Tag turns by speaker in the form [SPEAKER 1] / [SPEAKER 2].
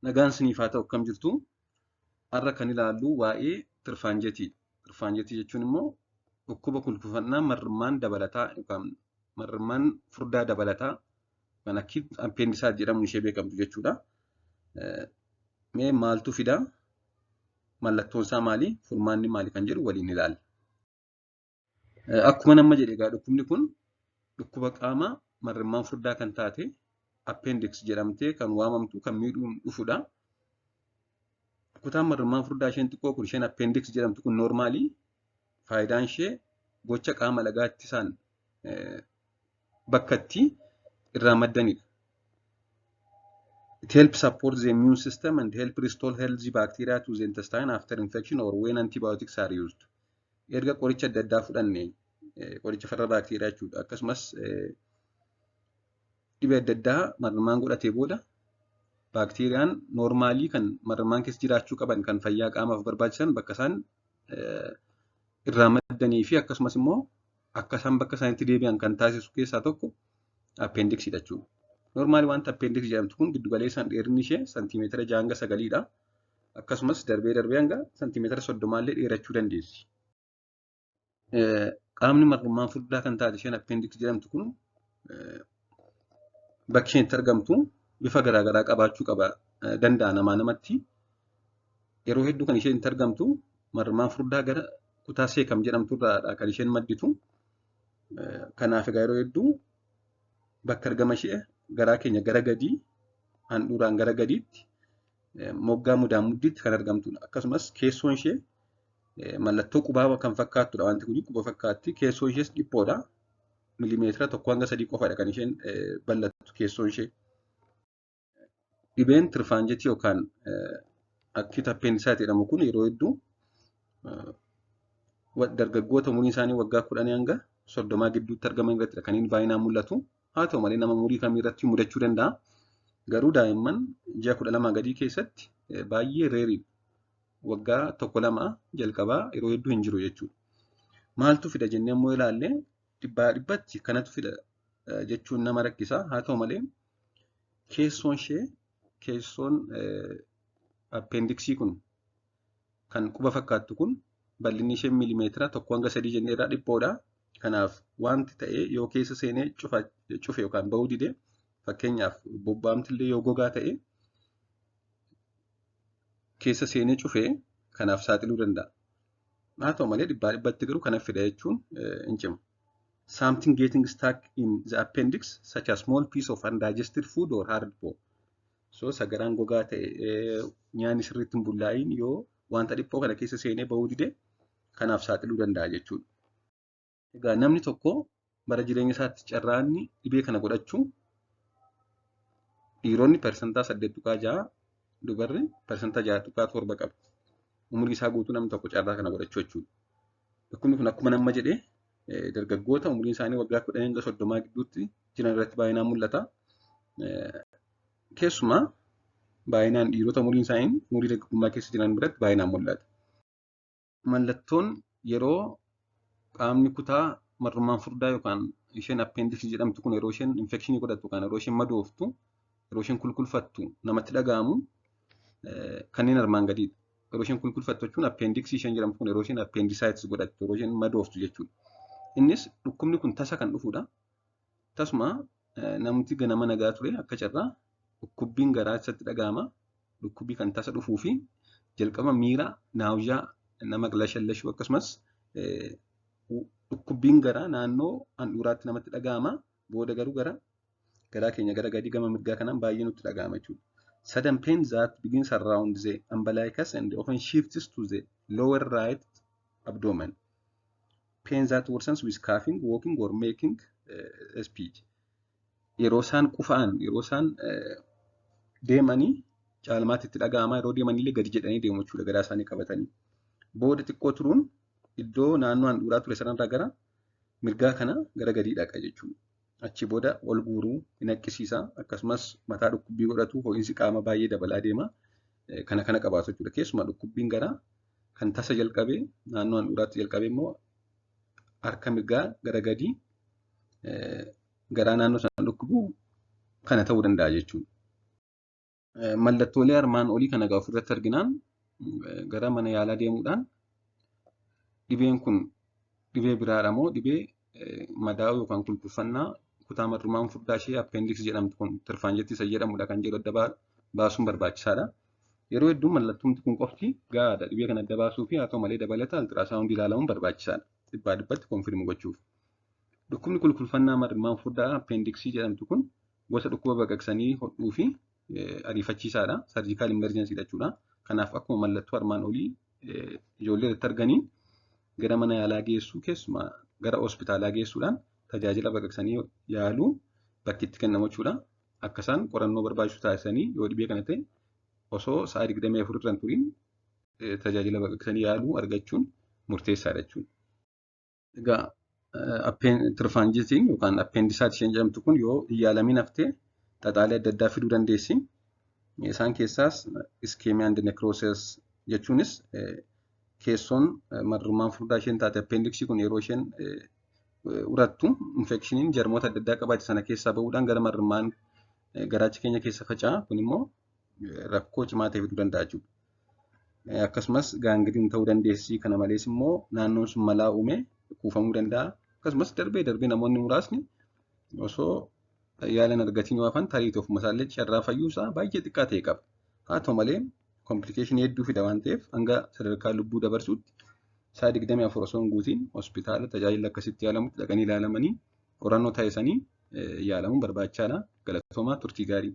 [SPEAKER 1] Nagaan isiniif haa ta'u, akkam jirtu? Har'a kan ilaallu waa'ee tirfaanjetiidha. Tirfaanjetii jechuun immoo dhukkuba kulkulfannaa mar'immaan dabalataa yookaan mar'immaan furdaa dabalataa kan acute appendicitis jedhamuun ishee beekamtu jechuudha. Mee maaltu fidaa? Mallattoon isaa maali? Furmaanni maali kan jedhu waliin ilaalla. Akkuma nama jedhe egaa dhukkubni kun dhukkuba qaama mar'immaan furdaa kan taate appendix jedhamtee kan waamamtu kan miidhuun dhufudha. Kutaan mar'immaan furdaa isheen xiqqoo kun, isheen appendix jedhamtu kun, normally faayidaan ishee gocha qaama lagaa ittisaan bakka itti irraa maddanidha. It helps support the immune system and help restore healthy bacteria to the intestine after infection or when antibiotics are used. Erga qoricha adda addaa fudhanne, qoricha farra baakteeriyaa jechuudha. Akkasumas dhibee adda addaa mar'immaan godhatee booda baakteeriyaan normally kan mar'immaan keessa jiraachuu qaban, kan fayyaa qaamaaf barbaachisan, bakka isaan irraa maddanii fi akkasumas immoo akka isaan bakka isaanitti deebi'an kan taasisu keessaa tokko appendixiidha jechuudha. Normally wanta appendix jedhamtu kun giddu galeessaan dheerinni ishee santiimeetira 6 hanga 9dha. Akkasumas darbee darbee hanga santiimeetira 30llee dheerachuu dandeessi. Qaamni mar'immaan furdaa kan taate isheen appendix jedhamtu kun bakki isheen itti argamtu bifa garaagaraa qabaachuu qaba danda'a namaa namatti. Yeroo hedduu kan isheen itti argamtu mar'immaan furdaa gara kutaa cecum jedhamtu irraadha kan isheen madditu. Kanaaf egaa yeroo hedduu bakka argama ishee garaa keenya gara gadii, handhuuraan gara gadiitti, moggaa mudaamuddiitti kan argamtudha. Akkasumas keessoon ishee mallattoo qubaa kan fakkaattudha. Wanti kun quba fakkaatti. Keessoon ishees dhiphoodha. Milimeetira 1 hanga 3 qofadha kan isheen bal'attu keessoon ishee. Dhibeen tirfaanjetii yookaan acute appendicitis jedhamu kun yeroo hedduu dargaggoota umuriin isaanii waggaa 10 hanga 30 gidduutti argaman irrattidha kan inni baay'inaan mul'atu. Haa ta'u malee, nama umurii kamii irratti mudachuu danda'a. Garuu daa'imman ji'a 12 gadii keessatti baay'ee rareiidha. Waggaa tokko lama jalqabaa yeroo hedduu hin jiru jechuudha. Maaltu fida jennee immoo ilaalle, dhibbaa dhibbatti kanatu fida jechuun nama rakkisa. Haa ta'u malee, keessoon ishee, keessoon appendixii kun kan quba fakkaattu kun, bal'inni ishee milimeetira 1 hanga 3 jennee irraa dhiphoodha. Kanaaf wanti ta'ee yoo keessa seenee cufe yookaan bahuu dide, fakkeenyaaf bobbaamti illee yoo gogaa ta'e keessa seenee cufee kanaaf saaxiluu danda'a. Haa ta'u malee, dhibbaa dhibbatti garuu kana fida jechuun hin cimu. Something getting stuck in the appendix, such as small piece of undigested food or hard bone. So sagaraan gogaa ta'e, nyaanni sirriitti hin bullaa'iin yoo wanta dhiphoo kana keessa seenee bahuu dide kanaaf saaxiluu danda'a jechuudha. Egaa namni tokko bara jireenya isaatti carraanni dhibee kana godhachuu dhiironni 8.6%, dubarri 6.7% qabu. Umurii isaa guutuu namni tokko carraa kana godhachuu jechuudha. Dhukkubni kun akkuma nama jedhee dargaggoota umuriin isaanii waggaa 10 hanga 30 gidduutti jiran irratti baay'inaan mul'ata. Keessumaa baay'inaan dhiirota umuriin isaanii umurii dargaggummaa keessa jiran biratti baay'inaan mul'ata. Mallattoon yeroo qaamni kutaa mar'ummaan furdaa yookaan isheen appendixii jedhamtu kun yeroo isheen infectionii godhattu yookaan yeroo isheen madooftu, yeroo isheen kulkulfattu namatti dhaga'amu kanneen armaan gadiidha. Yeroo isheen kulkulfattu jechuun appendixii isheen jedhamtu kun yeroo isheen appendicitis godhattu, yeroo isheen madooftu jechuudha. Innis dhukkubni kun tasa kan dhufudha. Tasuma namti ganama nagaa ture akka carraa dhukkubbiin garaa isatti dhaga'ama. Dhukkubbii kan tasa dhufuu fi jalqaba miira nausea, nama lashallashuu, akkasumas dhukkubbiin garaa naannoo handhuuraatti namatti dhaga'ama. Booda garuu gara garaa keenya gara gadii gama mirgaa kanaan baay'ee nutti dhaga'ama jechuudha. Sudden pain that begins around the umbilicus and often shifts to the lower right abdomen. Pain that worsens with coughing, walking or making a speech. Yeroo isaan qufa'an, yeroo isaan deemanii caalmaatti itti dhaga'ama. Yeroo deemanillee gadi jedhanii deemu jechuudha garaa isaanii qabatanii. Booda xiqqoo turuun iddoo naannoo handhuuraa ture sanarraa gara mirgaa kana gara gadii dhaqa jechuudha. Achi booda ol guuruu hin haqqisiisa, akkasumas mataa dhukkubbii godhatu, ho'iinsi qaama baay'ee dabalaa deema. Kana kana qabaatu jechuudha. Keessumaa dhukkubbiin garaa kan tasa jalqabee naannoo handhuuraatti jalqabee immoo harka mirgaa gara gadii garaa naannoo sana dhukkubu kana ta'uu danda'a jechuudha. Mallattoolee armaan olii kana egaa ofirratti arginaan gara mana yaalaa deemuudhaan dhibeen kun dhibee biraadha moo dhibee madaa'uu yookaan kulkulfannaa kutaa marrumaan furdaa ishee appendix jedhamtu kun tirfaanjettii isa jedhamudha kan jedhu adda baasuun barbaachisaadha. Yeroo hedduu mallattoon kun qofti gahaadha dhibee kana adda baasuu fi haa ta'u malee dabalata ultrasoundii ilaalamuun barbaachisaadha. Dhibbaa dhibbatti confirm gochuuf. Dhukkubni kulkulfannaa marrumaan furdaa appendixii jedhamtu kun gosa dhukkuba baqaqsanii hodhuu fi ariifachiisaadha. Surgical emergency jechuudha. Kanaaf akkuma mallattoo armaan olii ijoollee irratti arganiin gara mana yaalaa geessuu, keessumaa gara hospitaalaa geessuudhaan tajaajila baqaqsanii yaaluu bakki itti kennamu jechuudha. Akka isaan qorannoo barbaachisu taasisanii yoo dhibee kana ta'e osoo sa'a 24 irra hin turiin tajaajila baqaqsanii yaaluu argachuun murteessaadha jechuudha. Egaa tirfaanjitiin yookaan appendicitis isheen jedhamtu kun yoo hin yaalamiin haftee xaxaalee adda addaa fiduu dandeessi. Isaan keessaas ischemia and necrosis jechuunis keessoon marrumaan furdaa isheen taate appendixii kun yeroo isheen urattu infectioniin jarmoota adda addaa qabaate sana keessaa bahuudhaan gara marrumaan garaacha keenya keessa faca'a. Kun immoo rakkoo cimaa ta'e fiduu danda'a jechuudha. Akkasumas gangrene ta'uu dandeessi. Kana malees immoo naannoon sun malaa uumee kuufamuu danda'a. Akkasumas darbee darbee namoonni muraasni osoo yaala hin argatiin yoo hafan tarii ofuma isaallee carraa fayyuu isaa baay'ee xiqqaa ta'e qaba. Haa ta'u malee complicationii hedduu fida waan ta'eef hanga sadarkaa lubbuu dabarsuutti sa'a 24 osoo hin guutiin hospitaala tajaajila akkasitti yaalamutti dhaqanii ilaalamanii qorannoo taasisanii yaalamuun barbaachisaadha. Galatoomaa, turtii gaarii.